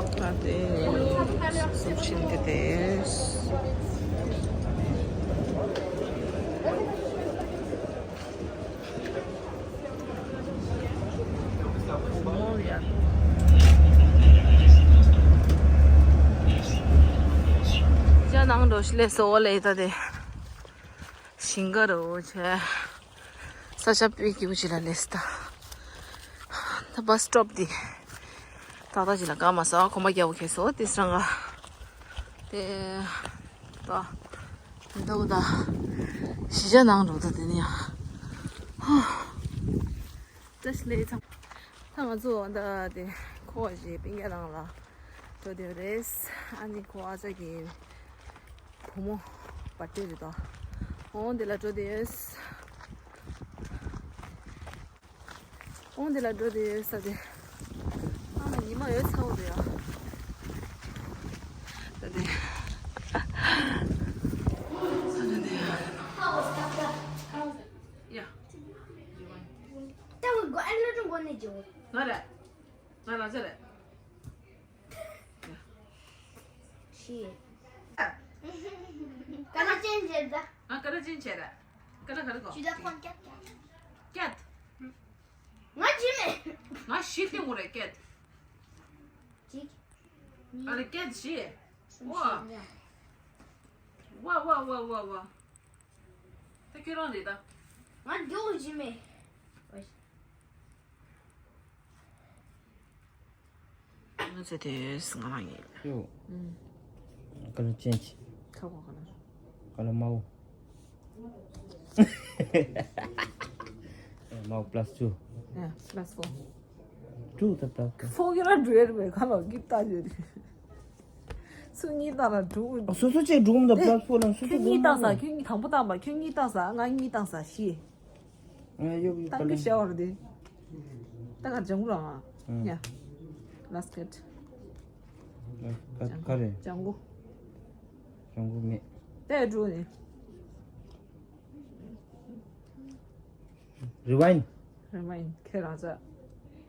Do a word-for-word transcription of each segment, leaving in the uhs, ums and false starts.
ཨ་དེ་སུ་ཕྱིན་གི་དེ། ཅ་ནང་འགྲོ་ཤི་ལེ་སོ་ལེ་ད་དེ། ཞིང་ཁ་རུ་ཆེ། ས་ཆ་དཔེ་སྐྱིད་པོ་ཅིག་ལ་སླེབས་ད། ད་བྷ་སི་སི་ཊོབ་འདི། ཏག་ཏག་ཅིག་ལ་བཀག་མ་སོང་། གོམ་པ་རྒྱག་པོ་ཁེལ་སོང་། དེ་སང་ག་དེ། ད། འདུག་ད། གཞིས་ཆགས་ནང་འགྲོ་ད་དེ་ནི་ཡང་། ཧ། ཏེས་ལེ་ཚང་། ད་ང་ཚོ་ད་དེ་ཁོ་བ་ཞིག་པིང་ཡ་རང་ལ་འགྲོ་དེ་རེད། ཨ་ནི་ཁོ་ཨ་ཅག་གི་བུ་མོ་བར་ཐི་ཌེ་རེད་དོ། འོང་དེ་ལ་འགྲོ་དེ་ཡོད། འོང་དེ་ལ་འགྲོ་དེ་ཡོད་ས་དེ། ཨ་མ་ཉི་མ་ཡོད་ཚ་བོ་དེ་ཡ། ད་དེ། ས་དེ་དེ་ཡ། ཡ། ང་རེད། ང་རང་ཚོ་རེད། ཤི། ཀ་ལ་ཅན་བྱེད་ད། ང་ཀ་ལ་ཅན་བྱེད་ར། ཀ་ལ་ག་རེ་གོ་ཇུ་ད་ཁོང་ཀྱད་ཀྱད། ཀྱད། ང་ཇི་མེད། ང་ཤི་ཏེ་ངུ་རེད་ཀྱད། ཅིག་ཨ་རེ་ཀྱད་ཤི། ཝ། ཝ་ཝ་ཝ་ཝ་ཝ། ད་ཁྱོད་རང་རེད་ད། ང་འདུག་ཇི་མེད། ང་ཚོ་དེ་ང་རང་ཡིན། ཡོ། ཀ་ལ་ཅན་གྱི། ཁ་བ་ཁ་ལ། ཀ་ལ་མའོ། མའོ་པ་ལ་སི་ཊུ། ཡ། པ་ལ་སི་ཕོར། ཊུ་ད་པ་ལ་སི་ཕོར། ཕོར་གྱི་ར་འགྲོ་ཡ་རེད་པས། ཁ་ལོ་གི་ལྟ་ཡོད་རེད། སུ་གཉིས་བཏང་ལ་དྲུག་སོ་སོ་གཅིག་དྲུག་མི་འདུག་པ་ལ་སི་ཕོར་ལ་སོ་སོ་ཁྱོད་གཉིས་དྲུག་བཏང་ས། མི་ཁྱོད་གཉིས་དང་པོ་བཏང་པ། ཁྱོད་གཉིས་བཏང་ས། ང་གཉིས་བཏང་ས་ཤི། ཨ་ཡོ་ཡོ་བཏང་གི་ཤ་བར་དེ། ད་ག་ལྗང་གུ་རང་ཨ། ཡ། ལ་སི་ཀེཊ། ཀ་ཀ་རེ། ལྗང་གུ། ལྗང་གུ་མེད། ད་དྲུག་ནི། རི་ཝའིན། རི་ཝའིན་ཁྱོད་རང་ཚ།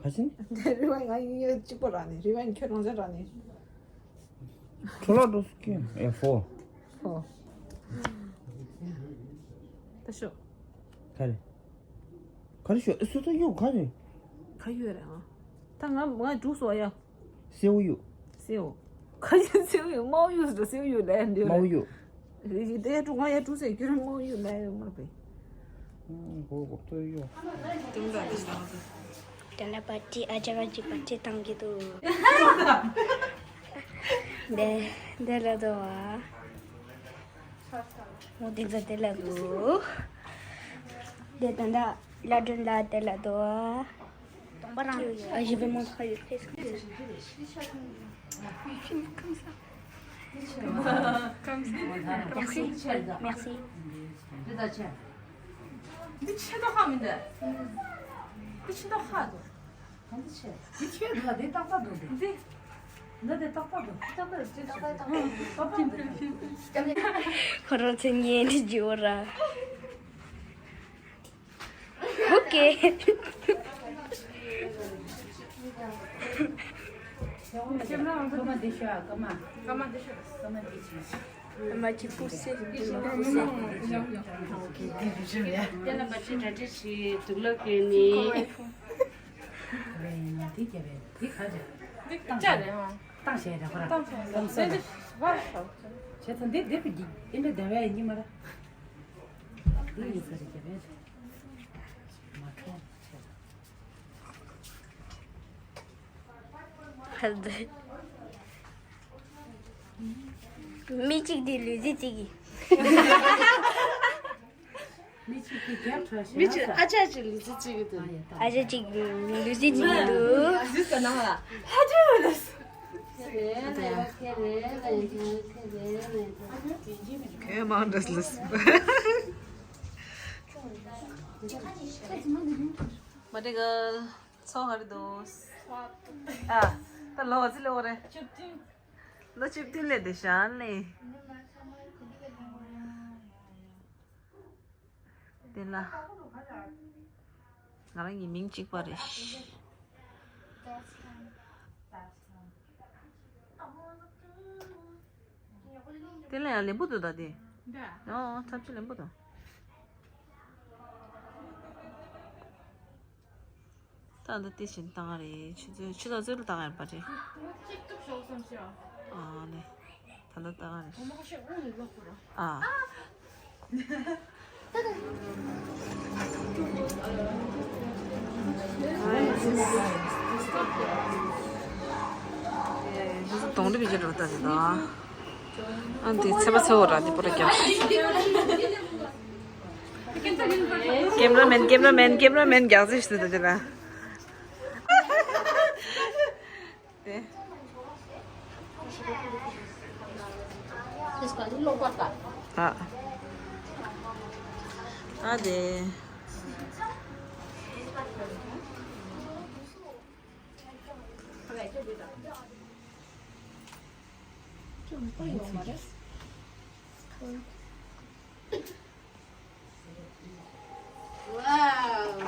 ག་ཅི་ནི། དེ་རི་ཝའིན་ང་ཡིན་ཡོད་གཅིག་པོ་རག་ནི། རི་ཝའིན་ཁྱོད་རང་ཚ་རག་ནི། ཁྲོ་ལ་འགྲོ་སུ་ཀྱི་ཨེ་ཕོ། ཕོ། ད་ཤོ། ག་རེ། ག་རེ་ཤོ་ཨེ་སུ་ད་ཡོད་ག་རེ། ག་ཡོད་རེད་ཨ། ད་ང་ང་འགྲོ་སོ་ཡ། སེའུ་ཡོད། སེའུ། ག་ཡོད་སེའུ་ཡོད། མའོ་ཡོད་ཟེར་སེའུ་ཡོད་ལས་འདི་མའོ་ཡོད། དེ་ཀྲུང་ང་ཡ་ཀྲུང་སེ་ཀྱུར་མོ་ཡུ་ལ་ཡོ་མར་པེ། གོ་གོ་ཏོ་ཡོ། དེ་ལ་པ་ཏི་ཨ་ཅག་གཅིག་པ་ཏི་བཏང་གི་འདུག་དེ་དེ་ལ་དོ་བ། མོ་དེ་ཚ་དེ་ལ་འདུག་དེ་ད་ད་ལ་སྒྲོན་ལ་དེ་ལ་དོ་བ། Merci. Merci. འདི་ཆེ་མདོག་ཁ་མི་འདུག་འདི་ཆེ་མདོག་ཁ་འདུག་འདི་ཆེ་འདུག་འདི་ཏག་ཏག་འདུག་འདི། འདི་འདི་ཏག་ཏག་འདུག་ཏག་ཏག་འདུག་ཏག་ཏག་འདུག་ཁོ་རང་ཚོ་ཉན་འདི་བརྗོད་ར། ཨོ་ཀེ། སྐར་མ་འདི་ཤོག་སྐར་མ། སྐར་མ་འདི་ཤོག་སྐར་མ་འདི་ཆེ། སྐར་མ་གཅིག་པུ་སེ། དེ་ལ་པ་ཅི་འདྲ་འདྲ་ཞིག་དུག་ལོག་གི་ནི། འདི་ག་རེ། འདི་ཅ་རེད་ཨང་། བཏང་བྱས་རེད་ཁོ་ར། བཏང་བྱས་རེད། བཏང་བྱས་རེད། བྱས་ཙང་འདི་འདི་པའི་འདི་འདྲ་བདེ་བའི་ཉི་མ་ར། འདི་ཡིན་ས་རེད་རྒྱ་བལ་རེད། མ་ཁྲོ་བྱས་ཙང་། ཧལ་དེ། མི་གཅིག་དེ་ལུས་རྩལ་རྩེ་གི། མི་གཅིག་གིས་རྒྱབ་ཁྲ་ཤ། མི་གཅིག་ཨ་ཅག་གཅིག་ལུས་རྩལ་རྩེ་གི་འདུག་ཨ་ཅག་གཅིག་ལུས་རྩལ་རྩེ་གི་འདུག་ལུས་རྩལ་ནང་ལ་ཧ་ཅང་ལ། ཁྱོད་མང་འདྲ་ལུས། མ་འདྲ་ག་ཚོ་ཧ་རི་དོ། ཨ། ད་ལོ་ཙི་ལོ་རེ། ལོ་བཅུ་བདུན་ལས་དེ་ཤ་ལེ། དེ་ལ། ང་རང་གི་མིང་གཅིག་པ་རེད། དེ་ལ་ཡང་ལེན་པོ་འདུག་ད་དེ། འདྲ། ཨོ་ཐབས་ཆེ་ལེན་པོ་འདུག་ད་འདི་དེ་བཞིན་བཏང་རེད། ཆུ་ཚོད་ཆུ་ཚོད་ཚོད་ལ་བཏང་ཡོད་པ་རེད། ཨ་ནི་ད་ལྟ་བཏང་རེད། ཨ། དོང་འདི་བེད་སྤྱོད་འགྲོ་ད་ཟེར་དང་། ཨ་འདི་ཚེ་པ་ཚེ་བོ་ར་འདི་པོ་ར་རྒྱག་ཀེམ་ར་མེན་ཀེམ་ར་མེན་ཀེམ་ར་མེན་རྒྱག་ཟེར་ཞིག་འདུག་ད་དེ་ལ། དེ། ཨ། ཨ་དེ། Wow.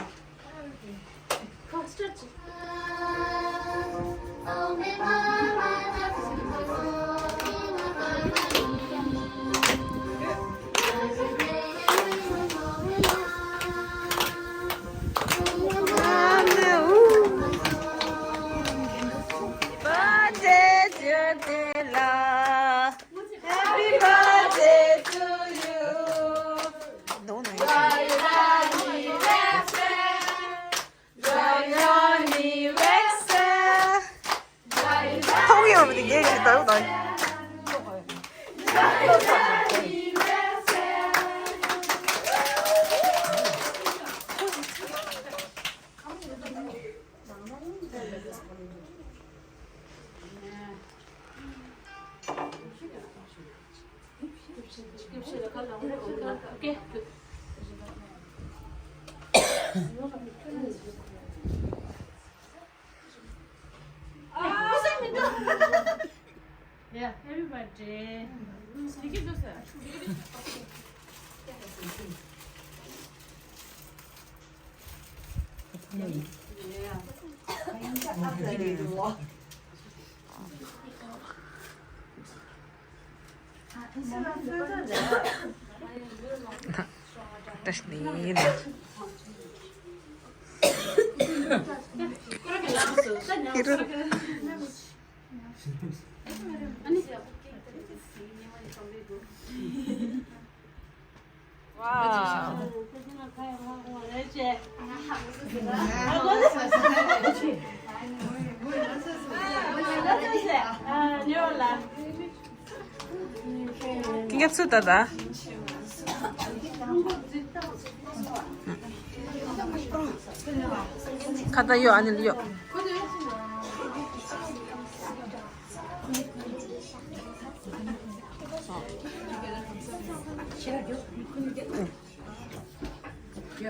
Birthday to Dela. Happy birthday to you. Joyeux anniversaire. Joyeux anniversaire. Joyeux anniversaire. Yeah, everybody. Wow. ཁྱེད་ཚོས་ད་ལྟ། ཁ་བཏགས་གཡོག་ཨ་ནི་ལ་གཡོག་ཡ།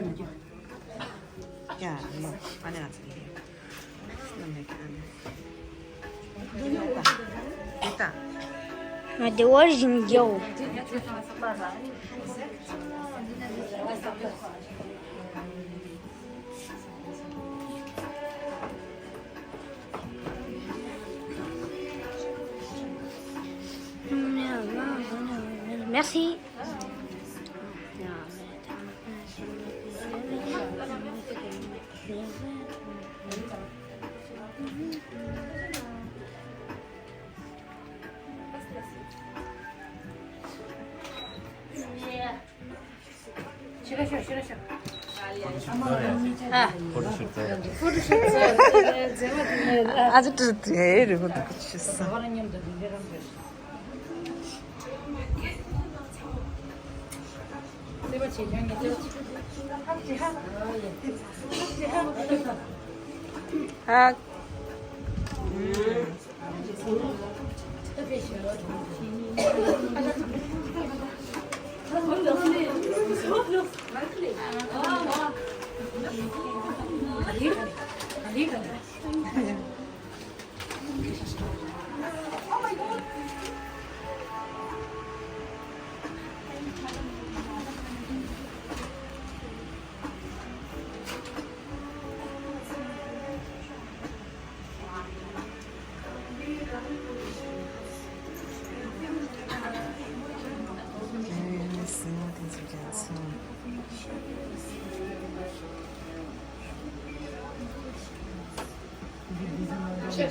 ལོ། ཨ་ནི་ང་ཚོ་ཡིན། ང་བདེ་བར་བཞིན་རྒྱལ། Merci. ཨ་ཅེ་ཏྲི་ཏྲི་རེ་བོ་འདུག་ཅི་ས། ཨ། རྒྱ་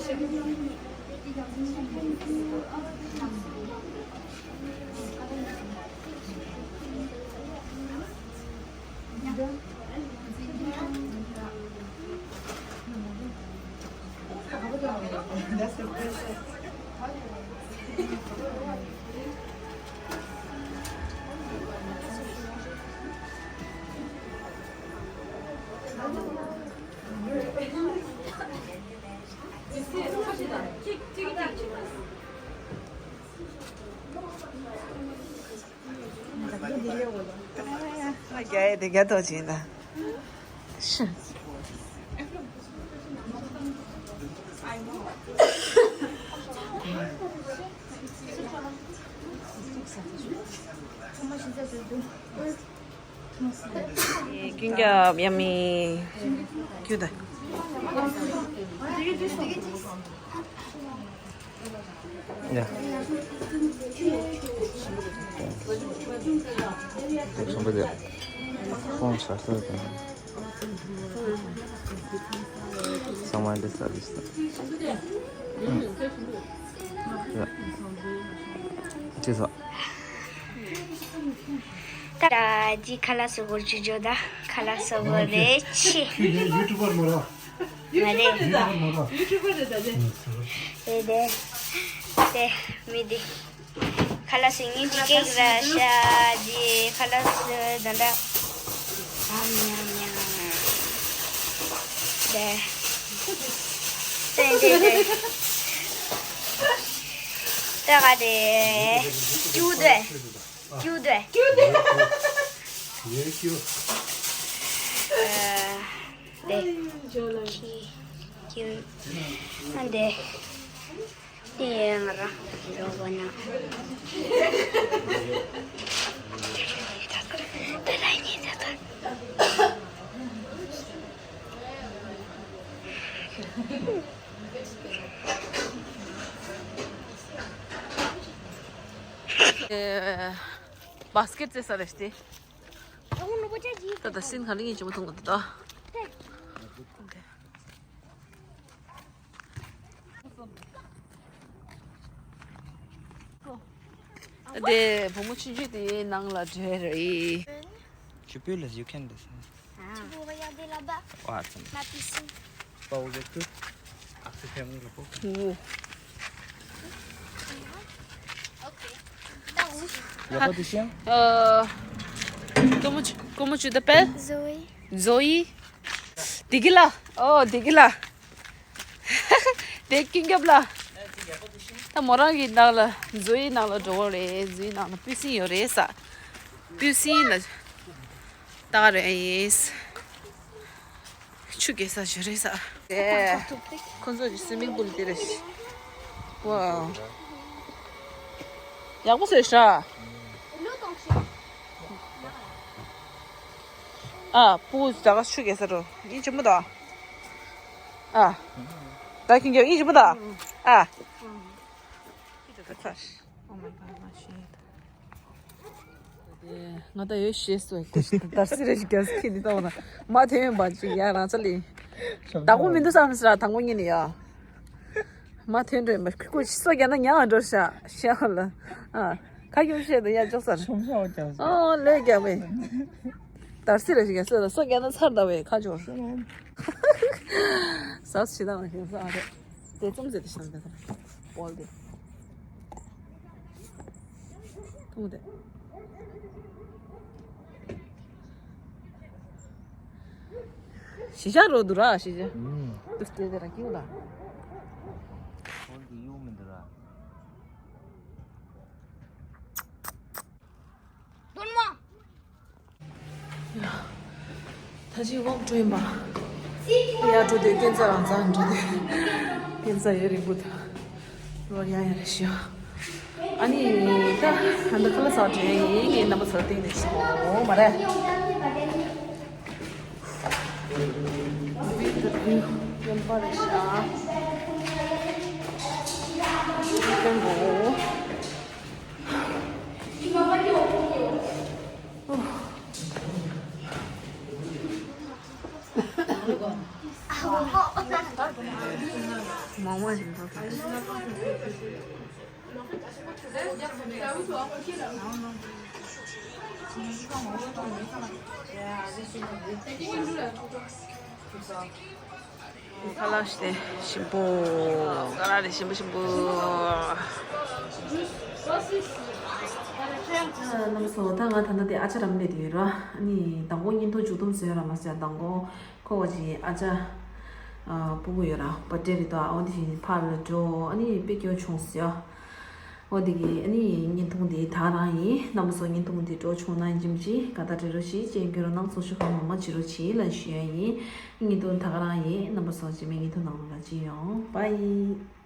ཡེ་དེ་རྒྱ་ཐོག་ཅིག་ཡིན་ད། ཤི། ཀུན་ཀྱང་ཡ་མི་ཁྱོད་ད། ཡ། ཁོང་ཆ་ས་དང་། ཚང་མ་འདི་ས་འདི་ས། ཡ། ཅི་ས། ད་ཅི་ཁ་ལག་སོགས་གོ་ཅི་ཇོ་ད་ཁ་ལག་སོགས་གོ་རེ་ཆི། ཁྱོད་ཡུ་ཊུབ་པར་མ་ར། མ་རེད། ཡུ་ཊུབ་པར་མ་ར། ཡུ་ཊུབ་པར་རེད་ད་དེ། རེད་དེ། དེ་མི་དེ། ཁ་ལག་སོགས་ངས་ཅི་ཀེག་ར་ཤ་ཅི་ཁ་ལག་སོགས་ད་ད། ཨམ་ཉམ་ཉམ། དེ། དེ་དེ་དེ། ད་ག་དེ། ཀྱུ་དེ། ཀྱུ་དེ། ཡེ་ཀྱུ། ཨ། དེ། ཀྱི། ཀྱི། ཨ་དེ། དེ་ང་རང་རོགས་པ་ན། ད་ད་ད་ད་ཉེ་ད་ད། ཨེ། བཱ་སི་ཀེཊ་རྩེ་ས་རེད་དེ། ད་ད་སིན་ག་ལི་ངས་ཅི་མ་མཐོང་གི་འདུག་ད། ད་དེ་བུ་མོ་ཆུང་ཆུང་དེའི་ནང་ལ་འགྲོ་རེད། Tu peux les, you can this. Ah. Tu peux regarder là-bas. Ouais, attends. La piscine. Pas ouvert tout. Ah, c'est fermé là-bas. Oh. Ok. Là où? Il y a pas de chien? Euh, comment tu, comment tu t'appelles? Zoé. Zoé? Digila. Oh, Digila. དེ་ཀུན་རྒྱབ་ལ། ད་མོ་རང་གི་ནང་ལ་ཛོའི་ནང་ལ་འགྲོ་བ་རེད། ཛོའི་ནང་ལ་པུས་སིན་ཡོད་རེད་ས། པུས་སིན་ལ་ལྟ་རེད། ཆུ་རྐྱལ་ས་ཞིག་རེད་ས། དེ་ཁོ་ཚོ་གི་སུའི་མིང་པུལ་དེ་རེད། ཝའོ། ཡག་པོ་བཟོས་ཤག་ཨ། པུ་ཟ་ག་ཆུ་རྐྱལ་ས་འགྲོ། ཡིན་ཅི་མོ་ད། ཨ། ད་ཁྱོད་ཀྱང་ཡིན་ཅི་མོ་ད། ཨ། Oh my God, my shit. ང་ད་ཡོད་ཤེས་སོ། དར་སི་རེ་ཞིག་རྒྱབ་ཁྱི་འདི་ལྟ་བ་ན་མ་ཐོན་པ་ཅིག་ཡ་རང་ཚ་ལི། དག་པོ་མི་འདུག་བསམ་ཟེར་དང་པོ་ཉིད་ནས་ཡ། མ་ཐོན་འདྲ་མ་ཁུ་ཁུ་སོ་རྒྱ་ན་ཉང་འགྲོ་ཤ་ཤ་ལ། ཨ། ཁ་ཁྱུམ་བཤད་དུ་ཡ་ཅོག་ས་ར། ཆུང་ཤ་བ་ཀྱང་ཟ། ཨོ་ལོས་རྒྱབ་པས། དར་སི་རེ་ཞིག་རྒྱབ་སོ་ལ་སོ་རྒྱ་ན་ཚར་ད་བས་ཁ་ཅོག་ཟ་སི་ཞི་ད་མ་ཤེས་ས་ཨ་རེད། དེ་ཙམ་ཟེར་དེ་ཤ་ད་ད་བོལ་དེ། ཐུང་དེ། ཞི་ཞག་རོ་འདུག་ར་ཞི་ཞག་ཨུམ། དུས་དེ་དེ་ར་ཀིའུ་ལ། ཧོལ་གི་ཡུག་མི་འདུག་ར། ད་ཅི་ཝོག་འགྲོ་ཡིན་པ། ཡ་འགྲོ་དུས་སྐྱེན་ཚ་རང་ཚ་འགྲོ་དུས་སྐྱེན་ཚ་ཡོད་རིང་པོ་ད། རོ་ཡ་ཡ་རེ་ཤི། ཨ་ནི་ད་ཧན་ད་ཁ་ལ་ས་དྲན་ཡིན་ངའི་རྣམ་པ་ཚོ་སྟེང་ནས་ཤི་འོ་མ་རེད། With the view. ཡོན་པ་རེ་ཤ། ཡོན་པོ། མང་ ཁ་ལག་ཞིམ་པོ་ཞིམ་པོ། ཁ་ལག་རེ་ཞིམ་པོ་ཞིམ་པོ། རྣམ་པ་ཚོ། ད་ང་ད་ལྟ་དེ་ཨ་ཅག་ར་མ་སླེབས་དེ་ཡོད་ར། ཨ་ནི་མདང་དགོང་བརྙན་ཐུང་མཇུག་བསྡོམས་བཟོས་ཡོད་ར། མ་ཟད་མདང་དགོང་ཁོ་བ་ཅིག་ཨ་ཅག་ཨ་སྤུ་གུ་ཡོད་ར། པར་ཌེ་རེད་དོ། འོ་དེ་བཞིན་ཕར་ལ་འགྲོ། ཨ་ནི་དཔེ་སྐྱིད་པོ་བྱུང་སོང་ཡ། འོ་དེ་གི་ཨ་ནི་བརྙན་ཐུང་དེ་ད་ག་རང་ཡིན། རྣམ་པ་ཚོ་བརྙན་ཐུང་དེ་སྤྲོ་བྱུང་ན་ཡིན་གཅིག་མིན་གཅིག་དགའ་རྟགས་སྤྲད་རོགས་གྱིས། རྗེས་མཁོ་རོགས་གནང་། ཚོགས་ཞུགས་གང་མང་མང་བྱེད་རོགས་གྱིས་ལབ་ཞུ་ཡ་ཡིན། བརྙན་ཐུང་ད་ག་རང་ཡིན། རྣམ་པ་ཚོ་རྗེས་མའི་བརྙན་ཐུང་ནང་ལ་མཇལ་ཡོང་། བཱའི།